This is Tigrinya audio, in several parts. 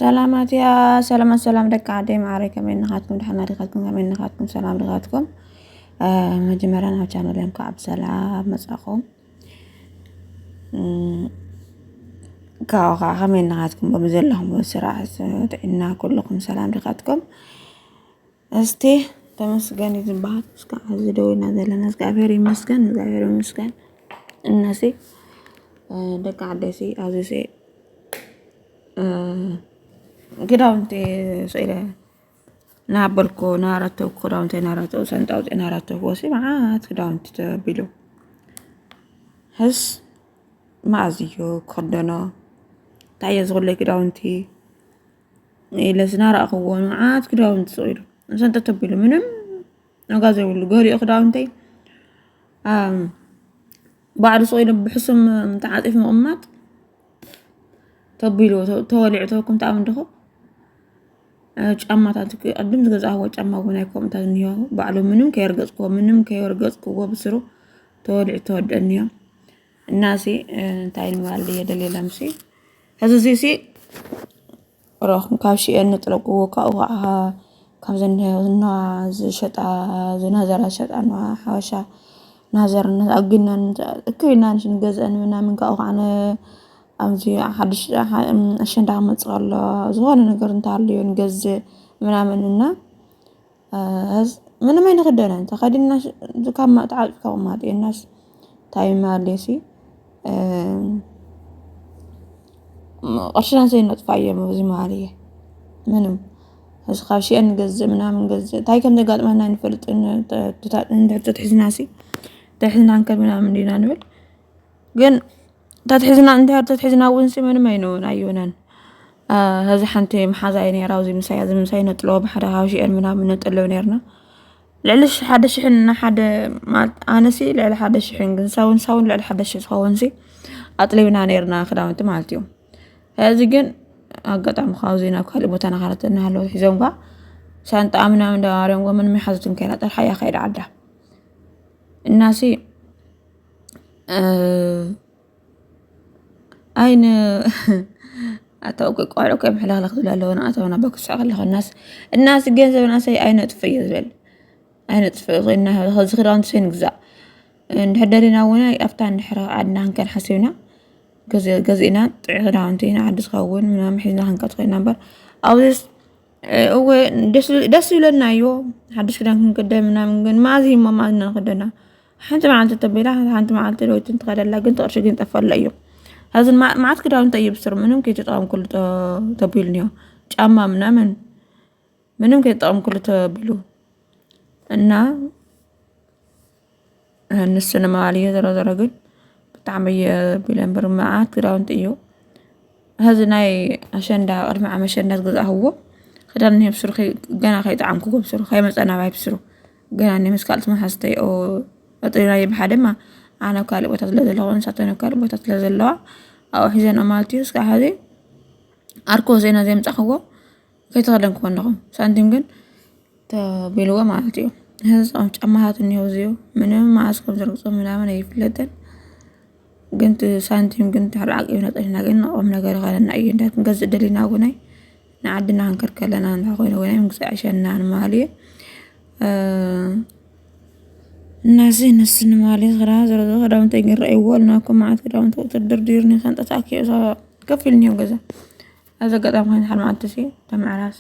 ሰላማት እያ። ሰላማት ሰላም ደቂ ዓደይ ማዕረይ፣ ከመይ እናኻትኩም? ደሓና ዲኻትኩም? ከመይ እናኻትኩም? ሰላም ዲኻትኩም? መጀመርያ ናብ ቻነለይ እንኳዕ ብሰላም መጻኹም። ካብኡ ከዓ ከመይ እናኻትኩም? በብዘለኹም ስራሕ፣ ጥዕና፣ ኩልኹም ሰላም ዲኻትኩም? እስቲ ተመስገን እዩ ዝበሃል። እስካ ሕዚ ደው ኢና ዘለና። እግዚኣብሔር ይመስገን፣ እግዚኣብሔር ይመስገን። እናሲ ደቂ ዓደይሲ ኣዚሲ ክዳውንቲ ስኢለ ናበልኩ ናረተው ክዳውንቲ ናረተው ሰንጣውፂ ናረተው ወሲ መዓት ክዳውንቲ ተቢሉ ህስ መኣዝዮ ክኽደኖ እንታይ እየ ዝኽለይ ክዳውንቲ ኢለ ዝናረእኽዎ መዓት ክዳውንቲ ስቕ ኢሉ ሰንጠ ተቢሉ ምንም ዋጋ ዘይብሉ ገሊኡ ክዳውንተይ ባዕሉ ስቕ ኢሉ ብሕሱም ተዓፂፍ ምቕማጥ ተቢሉ ተወሊዑ ተወኩም ተኣምን ድኹ ጫማታት ቅድም ዝገዛእዎ ጫማ እውን ኣይኮምታት እኒዮ ባዕሉ ምንም ከየርገፅክዎ ምንም ከየርገፅክዎ ብስሩ ተወሊዑ ተወደአ እኒዮ እናሲ እንታይ ንምባል ድየ ደልየ ለምሲ ሕዚ እዚሲ ረኹም ካብ ሽኤን ንጥለቅዎ ካብኡ ከዓ ካብዘን ዝና ዝሸጣ ዝናዘራ ዝሸጣ ንዋ ሓበሻ ናዘር ኣግናን እክብና ንሽ ንገዝአን ምናምን ካብኡ ከዓ ኣብዚ ሓድሽ ኣሸንዳ ክመፅእ ከሎ ዝኾነ ነገር እንተሃልዮ ንገዝእ ምናምን እና ምንም ኣይንኽደነን ተኸዲና ካብ ተዓፂፍካ ቁማጥ የናስ እንታይ ማለሲ ቅርሽና ዘይነጥፋ እዮም ኣብዚ መሃል እየ ምንም እዚ ካብ ሽአ ንገዝእ ምናምን ገዝእ እንታይ ከም ዘጋጥመና ንፈልጥ እንድሕር ተትሒዝና ሲ ተትሒዝና ንከድ ምናምን እንዲና ንብል ግን ተትሒዝና እንድሕር ተትሒዝና እውን ሲ ምንም ኣይንውን ኣይውነን እዚ ሓንቲ መሓዛይ ነራ ኣብዚ ምሳይ እዚ ምሳይ ነጥለዎ ብሓደ ካብ ሽአን ምናምን ነጥለው ነርና ልዕሊ ሓደ ሽሕን ሓደ ኣነሲ ልዕሊ ሓደ ሽሕን ግን ሳውን ሳውን ልዕሊ ሓደ ሽሕ ዝኸውን ሲ ኣጥሊብና ነርና ክዳውንቲ ማለት እዩ። ሕዚ ግን ኣጋጣሚ ካብዚ ናብ ካልእ ቦታ ናኻለት እናሃለወት ሒዞም ኳ ሳንጣ ምናምን እንዳማርዮም ጎመን መሓዙትን ከይና ጥራሕ እያ ከይዳ ዓዳ እናሲ ኣይን ኣታ እኮ ቆልዑ ከም ሕለኽለኽ ዝብላ ኣለዎ ንኣተው ናብ በክስዕ ከለኹ እናስ እናስ ገንዘብ ናሰይ ኣይነጥፍ እየ ዝብል ኣይነጥፍ እዚ ክዳውንቲ ሰይ ንግዛእ እንድሕር ደሊና እውን ኣብታ እንድሕር ዓድና ክንከን ሓሲብና ገዚእና ጥዑይ ክዳውንቲ ንዓዲ ዝኸውን ምናምን ሒዝና ክንቀት ኮይና እምበር ኣብዚስ እወ ደስ ይብለና እዮ ሓድሽ ክዳን ክንክደ ምናምን ግን ማዚ እሞ ማዝና ንክደና ሓንቲ መዓልቲ ተቢላ ሓንቲ መዓልቲ ለውቲ እንትኸደላ ግን ትቕርሺ ግን ጠፈለ እዮ ሀዝን ማዓት ክዳውንቲ እዩ ብስር ምንም ከይተጠቐምኩሉ ተቢሉኒ እዮ ጫማ ምናምን ምንም ከይተጠቐምኩሉ ተቢሉ እና ንሱ ንማል እዩ ዘረዘረ ግን ብጣዕሚ እየ ቢለ እምበር መዓት ክዳውንቲ እዩ ሕዚ ናይ ኣሸንዳ ቅድሚ ዓመት ኣሸንዳ ዝገዛእኽዎ ክዳን እኒሀ ብስሩ ገና ከይጠዓምኩዎ ብስሩ ከይመፀ ናባይ ብስሩ ገና እኒሀ ምስ ካልኦት መሓዝተይ ኣጥሪናዮ ብሓደ እማ ኣነ ኣብ ካልእ ቦታ ስለ ዘለኹ ንሳተን ኣብ ካልእ ቦታ ስለ ዘለዋ ኣብኡ ሒዘንኦ ማለት እዩ እስካብ ሕዚ ኣርኮ ዜና ዘምፃእኽዎ ከይተኸደንክዎ ኣለኹ ሳንቲም ግን ተቢልዎ ማለት እዩ። ህንፃም ጫማታት እኒሆ እዚዮ ምንም መዓዝ ከም ዝረግፆ ምናምን ኣይፍለጥን። ግን እቲ ሳንቲም ግን ድሕሪ ዓቂብና ፀኒሕና ግን ቁም ነገር ይኾነና እዩ። እንዳ ክንገዝእ ደሊና እውናይ ንዓድና ክንከድ ከለና እንዳ ኮይነ እውናይ ምግዛእ ይሸና ንማል እዩ። እናዚ ንስ ንማል እዩ ዝኽዳ ዝረዘ ክዳውንተይ ግን ረእይዎ ኣልናኩም መዓት ክዳውንቲ ቁፅር ድርዲርኒ ከንጠታኪ ከፍ ኢልኒዮም ገዛ ኣብዚ ኣጋጣሚ ኮይኑ ሓደ መዓልቲ ሲ ተመዕራሲ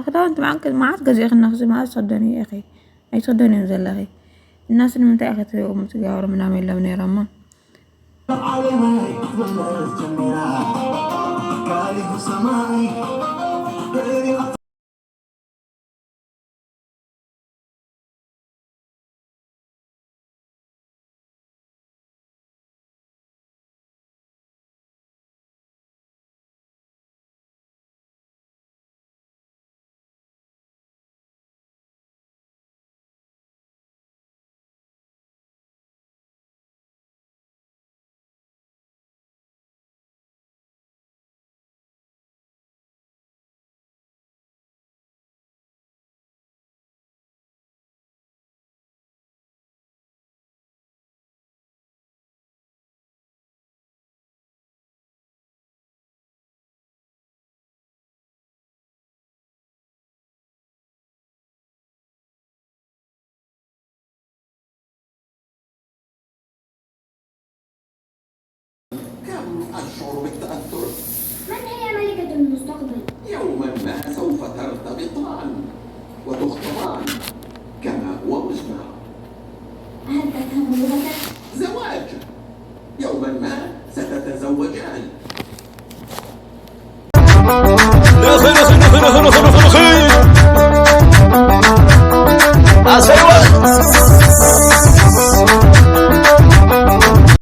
ክዳውንቲ መዓት ገዚእኽና ክሲ መዓት ትኽደኒ ኢኺ ኣይትኽደንዮም ዘለኺ እናስ ንምንታይ ኢኺ ትገብሩ ምናምን ኢሎም ነይሮማ أشعر بالتأثر. من هي ملكة المستقبل؟ يوما ما سوف ترتبطان وتخطبان كما هو مجمع. هل تفهم لغتك؟ زواج. يوما ما ستتزوجان. ኣሰይ